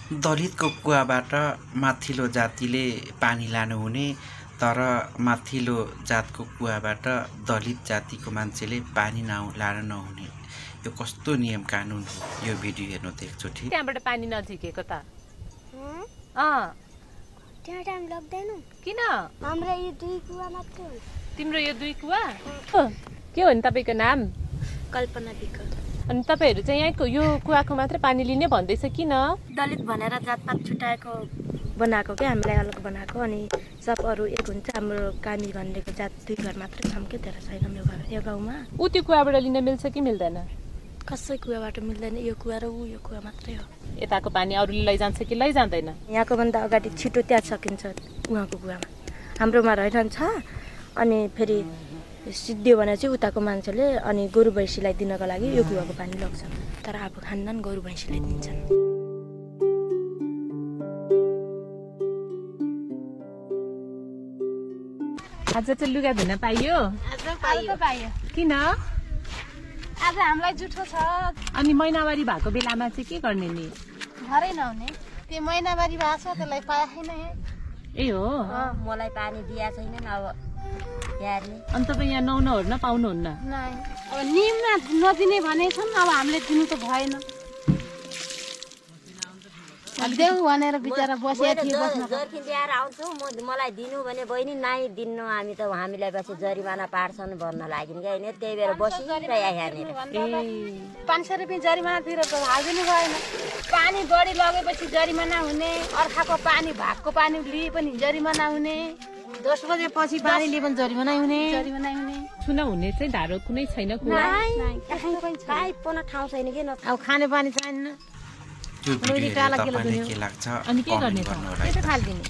दलितको कुवाबाट माथिल्लो जातिले पानी लानुहुने तर माथिल्लो जातको कुवाबाट दलित जातिको मान्छेले पानी लान नहुने यो कस्तो नियम कानुन हो यो भिडियो हेर्नु त एकचोटि त्यहाँबाट पानी नझिकेको त त्यहाँ टाइम लाग्दैन किन हाम्रो यो दुई कुवा मात्र हो तिम्रो यो दुई कुवा के हो नि तपाईको नाम कल्पना विक अनि तपाईहरु चाहिँ यहाँको यो कुवाको मात्र पानी लिने भन्दैछ किन दलित भनेर जातपात छुटाएको बनाएको के हामीलाई अलग बनाएको अनि सब अरु एक हुन्छ हाम्रो कामी भन्नेको जात दुई घर मात्र छम के धेरै छैन यो गाउँमा उति कुवाबाट लिन मिल्छ कि मिल्दैन कसै कुवाबाट मिल्दैन यो कुवा र यो कुवा मात्रै हो यताको पानी अरूले लैजान्छ कि लैजाँदैन यहाँको भन्दा अगाडि छिटो त्यहाँ सकिन्छ उहाँको कुवामा हाम्रोमा रहन्छ अनि फेरि सिद्धियो भने चाहिँ उताको मान्छेले अनि गोरु भैँसीलाई दिनको लागि यो कुवाको पानी लग्छ तर अब खान्दैन गोरु भैँसीलाई दिन्छन् आज चाहिँ लुगा धुन पाइयो पाइयो किन आज हामीलाई जुठो छ अनि महिनावारी भएको बेलामा चाहिँ के गर्ने नि घरै नहुने त्यो महिनावारी भएको छ त्यसलाई पाए छैन ए हो मलाई पानी दिया छैन अब यारले अनि तपाईँ यहाँ नुहाउन ओर्न पाउनुहुन्न अब निममा नदिने भनेछन् अब हामीले दिनु त भएन देऊ भनेर बिचारा बसेको थियो बस्न जर्किन ल्याएर आउँछु मलाई दिनु भने बहिनी नाइ दिन्नु हामी त हामीलाई पछि जरिमाना पार्छन् भन्न लाग्यो कि हैन त्यही भएर बसिरहेको यहाँनिर 500 रुपैयाँ जरिमाना तिरेर त हाल्दिनु भएन पानी बढी लगेपछि जरिमाना हुने अर्खाको पानी भागको पानी लिए पनि जरिमाना हुने 10 बजेपछि पानी लिए पनि जरिमाना हुने सुन हुने चाहिँ धारो कुनै छैन कुवा पाइप पनि ठाउँ छैन के न अब खाने पानी छैन त्यो भिडियो हेरेर तपाईलाई के लाग्छ अनि के गर्ने त कमेन्ट गर्नु होला है त। खाल्दिने